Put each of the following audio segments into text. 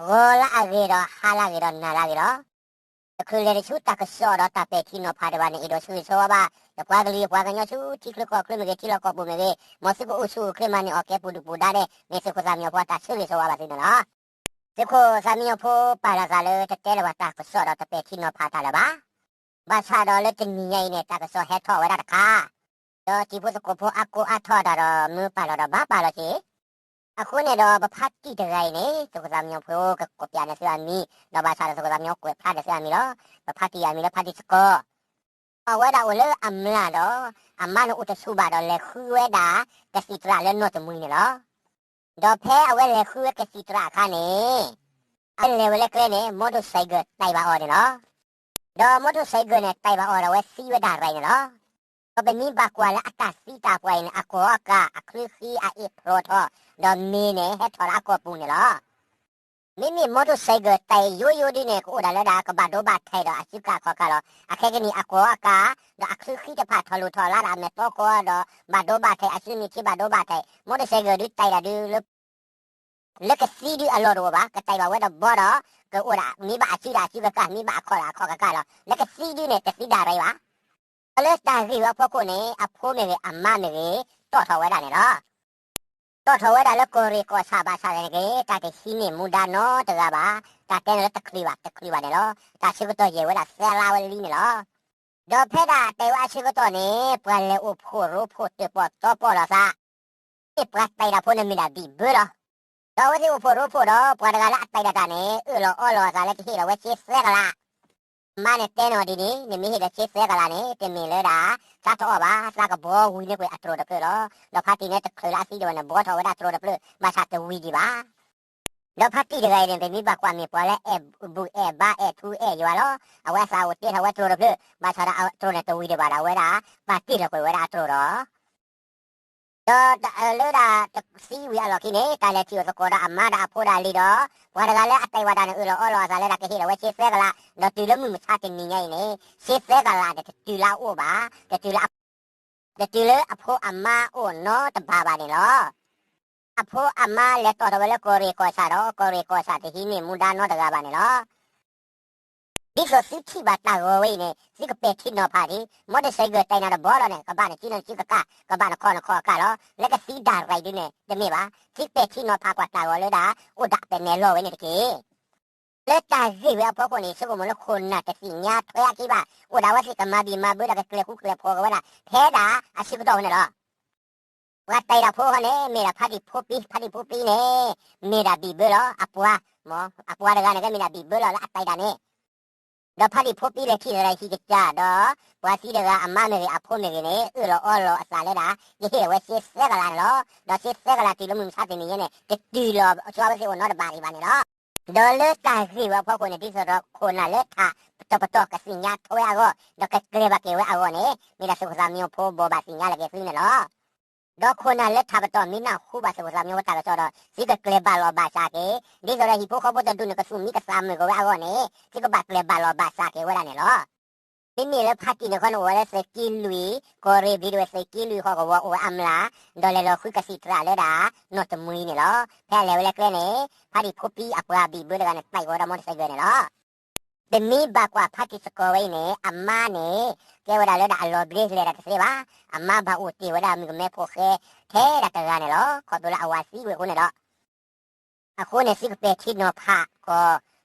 ဂီၤလၢအဂ့ၤဒီးဟါလၢအဂ့ၤဒီးနၤလၢအဂ့ၤလီၤ. တချုးလဲၤတဆူတၢ်ကစီၣ်ဒီးတၢ်ပဲာ်ထံနီၤဖးတဖၣ်န့ၣ် အဲၣ်ဒိးဆၢဂ့ၤဆၢဝါဘၣ် ယပှၤကလုာ်ယပှၤကညီဆူထံချၢကီၢ်ချၢမ့ၢ်ဂ့ၤ ထံလီၢ်ကီၢ်ပူၤမ့ၢ်ဂ့ၤ မ်သုကအိၣ်ဆူၣ်အိၣ်ချ့မၤန့ၢ်အီၣ်ကဲပူၤဒုၣ်ပူၤဒါဒဲး မ့ၢ်သုးခိၣ်သးမံညီၤဖိအတၢ်ဆၢဂ့ၤဆၢဝါဘၣ်သုန့ၣ်လီၤ. သုးခိၣ်သးမံညီၤဖိပာ်လီၤသးလၢတတဲလၢၤဘၣ်တၢ်ကစီၣ်ဒီးတပဲာ်ထံနီၤဖးတၢ်လၢၤဘၣ်. ဘၣ်ဆၣ်ဒီးလၢတနံၤညါအံၤန့ၣ် တၢ်ကစီၣ်ဟဲထီၣ်ဝဲဒၣ်တခါ ဒီးတံၤဖိသကိးဖိအါကိးအါထီၣ်တၢ်ဒီးမ့ၢ်ပာ်လီၤဒီးဘၣ်ပာ်လီၤက့ၤ အဃိန့ၣ်ဒီးပဖါတံၢ်တဂၤအံၤန့ၣ် သုးခိၣ်သးမံညီၤဖိကကိးပၠးန့ၢ်သုအမံၤ ဒီးဘၣ်ဆၣ်ဒီးသုးခိၣ်သးမံညီၤကွဲးဖျါန့ၢ်သုအမံၤလီၤ. ပဖါတံၢ်အမံၤလၢဖါတံၢ်စကီၤ အဝဲဒၣ်အိၣ်လၢအမျၢ်ဒီး အမါန့ၣ်အိၣ်တဆူၣ်ဘၣ်ဒီးလဲၤဃုဝဲဒၣ် ကသံၣ်သရၣ်လၢနီၢ်တမှံၤန့ၣ်လီၤ. ဒီးဖဲအဝဲလဲၤဃုဝဲကသံၣ်သရၣ်အခါန့ၣ် အဝဲလဲၤဝဲလၢကျဲန့ၣ် မော်တော်ဆိုင်ကယ် တၢ်အံၤဘၣ်အီၤန့ၣ်လီၤ. ဒီး မော်တော်ဆိုင်ကယ် န့ၣ် တၢ်အံၤဘၣ်အီၤဒီးအဝဲသံဝဲဒၣ်ရၤန့ၣ်လီၤ. ဒီးပမ့ၢ်ဘၣ်ကွၢ်လၢအတၢ်သံတၢ်ပှၢ်အံၤန့ၣ် အကီၢ်အကၢ် အချၢဃံအအ့ၣ်ဖျိးထီၣ် ဒီးမ့ၤန့ၣ်ဟဲထီၣ်လၢအကီၢ်ပူၤန့ၣ်လီၤ. မ့မ့ၢ် မော်တော်ဆိုင်ကယ် တၢ်အံၤယိယိဒ်န့ၣ် ကအိၣ်ဒၣ်လၢဒၣ်ကဘၣ်ဒိဘၣ်ထံးဒီးအစုကၢ်ခီၣ်ကၢ်လီၤ. အခဲကနံၣ်အကီၢ်အကၢ် ဒီးအချၢဃံတဖၣ်ထီၣ်လိၣ်ထီၣ်လၢဒၣ်အမဲာ်တီကီၢ်ဒီး ဘၣ်ဒိဘၣ်ထံးအစုမ့ၢ်ထံဘၣ်ဒိဘၣ်ထံး မော်တော်ဆိုင်ကယ် ဒုးတၢ်အံၤဒၣ်ဒုးလၢ လၢကသံဒုးအလီၢ်တအိၣ်ဘၣ် ကတၢ်အံၤဘၣ်ဝဲဒီးဘီဒီး ကအိၣ်ဒၣ်မ့ၢ်ဘၣ်အစုဒီးအစုကကၢ် မ့ၢ်ဘၣ်အခီၣ်ဒီးအခီၣ်ကကၢ်လီၤ. လၢကသံဒုးန့ၣ် တသံဒၣ်ရၤဘၣ်. ဒီးလၢတၢ်ဂ့ၢ်ဝဲအဖီခိၣ်န့ၣ် အဖိမ့ၢ်ဂ့ၤ အမါမ့ၢ်ဂ့ၤ တီၣ်ထီၣ်ဝဲဒၣ်န့ၣ်လီၤ. တီၣ်ထီၣ်ဝဲဒၣ်လၢကီၢ်ရ့ၣ်ကီၢ်ဆၣ်ဘၣ်ဆၣ်သနာ်က့ တၢ်တဟံးန့ၢ်မူဒါနီတဂၤဘၣ်. တၢ်တဲန့ၣ်လၢတချုးဘၣ်တချုးဘၣ်န့ၣ်လီၤ. တၢ်ဆၢကတီၢ်ယံာ်ဝဲဒၣ်သၢလါဝဲလံန့ၣ်လီၤ. ဒီးဖဲဒၣ်တဲဝဲအဆၢကတီၢ်န့ၣ် ပှၤလဲၤအိၣ်ဖှိၣ်ရိဖှိၣ်တၢၣ်ပီၣ်တီပီၣ်လီၤသး မ့ၢ်ပှၤတၢ်အံၤတၢ်ဖိန့ၣ်မ့ၢ်ဒၣ်ဘံၣ်ဘၢလီၤ. ဒီးအဝဲသ့ၣ်အိၣ်ဖှိၣ်ရိဖှိၣ်ဒီး ပှၤတဂၤလၢအတၢ်အံၤတၢ်န့ၣ် အၢၣ်လီၤအီလီၤအသးလၢကဟ့ၣ်လီၤဝဲစ့သၢကလး. အမါန့ၣ်တဲနီၢ်ဒ်န့ၣ် နမ့ၢ်ဟ့ၣ်လီၤစ့သၢကလးန့ၣ် တမ့ၢ်လၢဒၣ် သးထီၣ်အီၣ်ဘၣ် သးကဘှီဝံၤန့ၢ်ကွံာ်အတြီတဖျၢၣ်လီၤ. ဒီးဖါတံၢ်န့ၣ်တချုးလၢအသံဒံးဘၣ်န့ၣ် ဘှီထီၣ်ဝဲဒၣ်တြီတဖျၢၣ် ဘၣ်ဆၣ်တဝံၤဒံးဘၣ်. ဒီးဖါတံၢ်တဂၤအံၤန့ၣ် ပမ့ၢ်ဘၣ်ကွၢ်မ့ၢ်ပှၤလၢအဲၣ်ဘူၣ်အဲၣ်ဘါအဲၣ်ထူအဲၣ်ယွၤလီၤ. အဝဲအသးအိၣ်တ့ထီၣ်ဝဲတြီတဖျၢၣ် ဘၣ်ဆၣ်ဒီးအတြီန့ၣ်တဝံၤဒံးဘၣ်ဒီးအဝဲဒၣ် ပာ်တ့ၢ်လီၤကွံာ်ဝဲဒၣ်အတြီဒီး ဒီးလၢဒၣ်တသံဝံၤအလီၢ်ခံန့ၣ် တၢ်လဲၤထံၣ်အိၣ်သကိးဒီးအမါဒီးအဖိဒၣ်လံဒီး ပှၤတဂၤလၢအတၢ်အံၤဝဲဒၣ်န့ၣ် အၢၣ်လီၤအီလီၤအသးလၢဒၣ်ကဟ့ၣ်လီၤဝဲစ့သၢကလး ဒီးတုၤလၢမုၢ်မဆါတနံၤညါအံၤန့ၣ် စ့သၢကလးန့ၣ် တတုၤလၢအအိၣ်ဘၣ်, တတုၤလၢ တတုၤလၢအဖိအမါအိၣ်နီတဘ့ၣ်ဘၣ်န့ၣ်လီၤ. အဖိအမါလဲၤတီၣ်ထီၣ်ဝဲလၢကီၢ်ရ့ၣ်ကီၢ်ဆၣ်ဒီး ကီၢ်ရ့ၣ်ကီၢ်ဆၣ်တဟံးန့ၢ်မူဒါနီတဂၤဘၣ်န့ၣ်လီၤ. ဒ်သိးသုထံၣ်ဘၣ်တၢ်ဂီၤဝဲအံၤန့ၣ် သုကပဲာ်ထံနီၤဖးဒံး မီတစဲးကၢၢ်တၢ်အံၤန့ၣ်တဘီလီၤန့ၣ် ကဘၣ်နစုန့ၣ်စုကကၢ် ကဘၣ်နခီၣ်နခီၣ်ကၢ်လီၤ. လၢကသံဒၣ်ရံၣ်ဒုန့ၣ် တမ့ၢ်ဘၣ်. သုပဲာ်ထံနီၤဖးကွၢ်တၢ်ဂီၤလၢဒၣ် အိၣ်ဒၣ်ပဲာ်နဲၣ်လီၤဝဲန့ၣ်တက့ၢ်. လၢတၢ်ဂ့ၢ်ဝဲအဖီခိၣ်န့ၣ် ဆိကမိၣ်လၢခိၣ်နၢ်တသ့ၣ်ညါထွဲအခံဘၣ်. အိၣ်ဒၣ်ဝဲသ့ၣ်ကမၤဘံၣ်မၤဘၢဒီးကကျဲၤဃူကျဲၤဖိးက့ၤဝဲဒၣ် ဖဲဒၣ်အဆၢကတီၢ်ဝဲန့ၣ်လီၤ. ပှၤတၢ်အံၤတၢ်ဖိဃီန့ၣ် မ့ၢ်ဒၣ်ဖါတံၢ်ဖိပံ, ဖါတံၢ်ဖိပံန့ၣ် မ့ၢ်ဒၣ်ဘံၣ်ဘၢလီၤ. အပှၤ, အပှၤတဂၤန့ၣ်ကမ့ၢ်ဒၣ်ဘံၣ်ဘၢလီၤလၢအတၢ်အံၤတၢ်န့ၣ် ဒီးဖါတံၢ်ဖိပံလဲၤထံၣ်သရၣ်ဟံၣ်ကစၢ်ဒီး ပှၤသံတဂၤအမါမ့ၢ်ဂ့ၤအဖိမ့ၢ်ဂ့ၤန့ၣ် အၢၣ်လီၤအီလီၤအသးလၢဒၣ် ကဟ့ၣ်လီၤဝဲစ့သၢကလးန့ၣ်လီၤ. ဒီးစ့သၢကလးတုၤလၢမုၢ်မဆါတနံၤညါန့ၣ် တတုၤလီၤဆူအဝဲသ့ၣ်အိၣ်နီတဘ့ၣ်ဒံးဘၣ်န့ၣ်လီၤ. ဒီးလၢတၢ်ဂ့ၢ်ဝဲအဖီခိၣ်န့ၣ် ဒ်သိးဒီးခိၣ်နၢ်လၢထးပတီၢ်ပတီၢ်ကသ့ၣ်ညါထွဲအဂီၢ် ဒီးကကျဲၤဘၣ်က့ၤဝဲအဂီၢ်န့ၣ် မ့ၢ်ဒၣ်သုးခိၣ်သးမံညီၤဖိဘိးဘၣ်သ့ၣ်ညါလီၤက့ၤသုန့ၣ်လီၤ. ဒီးခိၣ်နၢ်လၢထးပတီၢ်မ့ၢ်နၢ်ဟူဘၣ်သုးခိၣ်သးမံညီၤဖိတၢ်ကစီၣ်ဒီး သုကကျဲၤဘၣ်လီၤဘၣ်စးက့ၤ, ဒ်သိးဒီးဟံၣ်ဖိဃီဖိတဒူၣ်န့ၣ် ကသူၣ်မံကသးမုာ်က့ၤဝဲအဂီၢ်န့ၣ် သုကဘၣ်ကျဲၤဘၣ်လီၤဘၣ်စးက့ၤဝဲဒၣ်န့ၣ်လီၤ. မ့မ့ၢ်လၢဖါတံၢ်န့ၣ်ခီန့ၣ် အိၣ်ဝဲလၢသုးက့လွံၢ်, ကီၢ်ရ့ၣ်ဘျံၤဒဝဲၢ်သုးက့လွံၢ်ဃီကဝီၤအိၣ်ဝဲအမျၢ်, ဒီးလဲၤလီၤဃုကသံၣ်သရၣ်လၢဒၣ် နီၢ်တမှံၤန့ၣ်လီၤ. ဖဲအလဲၤဝဲလၢကျဲန့ၣ် ဖါတံၢ်ဖိပံအပှၤဘံၣ်ဘၢတဂၤန့ၣ် တၢ်အံၤဝဲဒီးမီတစဲးကၢၢ်န့ၣ်လီၤ. တမ့ၢ်ဘၣ်ကွၢ်ဖါတံၢ်စကီၤဝဲအံၤန့ၣ် အမါန့ၣ် ကဲဝဲဒၣ်လၢဒၣ်အလီၤဘျ့လဲၤတၢ်တသ့ဘၣ်. အမါဘၣ်အိၣ်တ့ၢ်ဝဲဒၣ်မုၣ်ကမဲဖိဃဲထဲဒၣ်တဂၤန့ၣ်လီၤ. ခီဖျိလၢအဝၤသံဝဲအဃိန့ၣ်ဒီး အဃိန့ၣ် သုကပဲာ်ထံနီၤဖး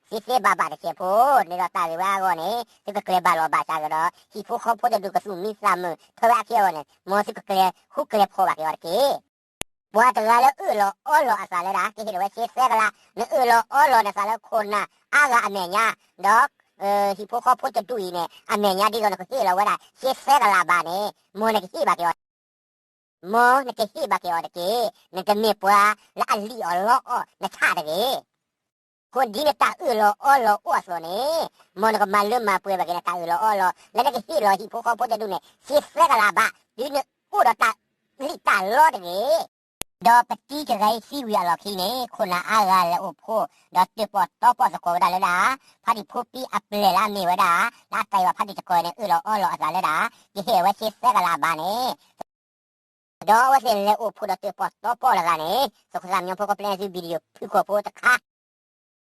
ကီး သ့သ့ဘၣ်ဘၣ်တစဲးဖိန့ၣ်ဒီးတၢ်ဂ့ၢ်ဝဲအဂီၢ်န့ၣ် သုကကျဲၤဘၣ်လီၤဘၣ်စးက့ၤဒီး ဟံၣ်ဖိဃီဖိတဒူၣ်ကသူၣ်မံသးမုာ်ထွဲဝဲအခံအဂီၢ်န့ၣ် မ်သုကကျဲၤဃူကျဲၤဖိးဘၣ်က့ၤအီၤတက့ၢ်. ပှၤတဂၤလၢအၢၣ်လီၤအီလီၤအသးလၢဒၣ် ကဟ့ၣ်လီၤဝဲစ့သၢကလး, နအၢၣ်လီၤအီလီၤနသးလၢခိၣ်နၢ်အါဂၤအမဲာ်ညါ, ဒီး ဟံၣ်ဖိဃီဖိတဒူၣ်အံၤန့ၣ် အမဲာ်ညါဒ်သိးနကဟ့ၣ်လီၤဝဲဒၣ် စ့သၢကလးဘၣ်န့ၣ် မ်နကဟ့ၣ်ဘၣ်က့ၤအီၤ မ်နကဟ့ၣ်ဘၣ်က့ၤအီၤတက့ၢ်. နတမ့ၢ်ပှၤလၢအလံၣ်အီၣ်လီအီၣ်နဆၣ်တဂ့ၤ. အဃိဒ်နတၢ်အၢၣ်လီၤအီလီၤအိၣ်အသိးန့ၣ် မ်နကမၤလၢမၤပှဲၤဘၣ်က့ၤနတၢ်အၢၣ်လီၤအီလီၤ လၢနကဟ့ၣ်လီၤဟံၣ်ဖိဃီဖိတဒူၣ်န့ၣ် စ့သၢကလးဘၣ် ဒ်နအိၣ်ဒီးတၢ်လံၣ်တၢ်လီတဂ့ၤ. ဒီးပတံၤတဂၤအံၤသံဝံၤအလီၢ်ခံန့ၣ် ခိၣ်နၢ်အါဂၤလဲၤအိၣ်ဖှိၣ် ဒီးတၢၣ်ပီၣ်တီပီၣ်သကိးဝဲဒၣ်လၢဒၣ် ဖါတံၢ်ဖိပံအပျဲၢ်လၢအမ့ၢ်ဝဲဒၣ် လၢအတၢ်အံၤဝဲဖါတံၢ်စကီၤန့ၣ် အၢၣ်လီၤအီလီၤအသးလၢဒၣ် ကဟ့ၣ်ဝဲစ့သၢကလးဘၣ်န့ၣ် ဒီးအဝဲသ့ၣ်လဲၤအိၣ်ဖှိၣ်ဒီးတၢၣ်ပီၣ်တီပီၣ်လီၤသးန့ၣ် သုးခိၣ်သးမံညီၤဖိကပျဲသု video ဖုၣ်ကိာ်ဖိတခါ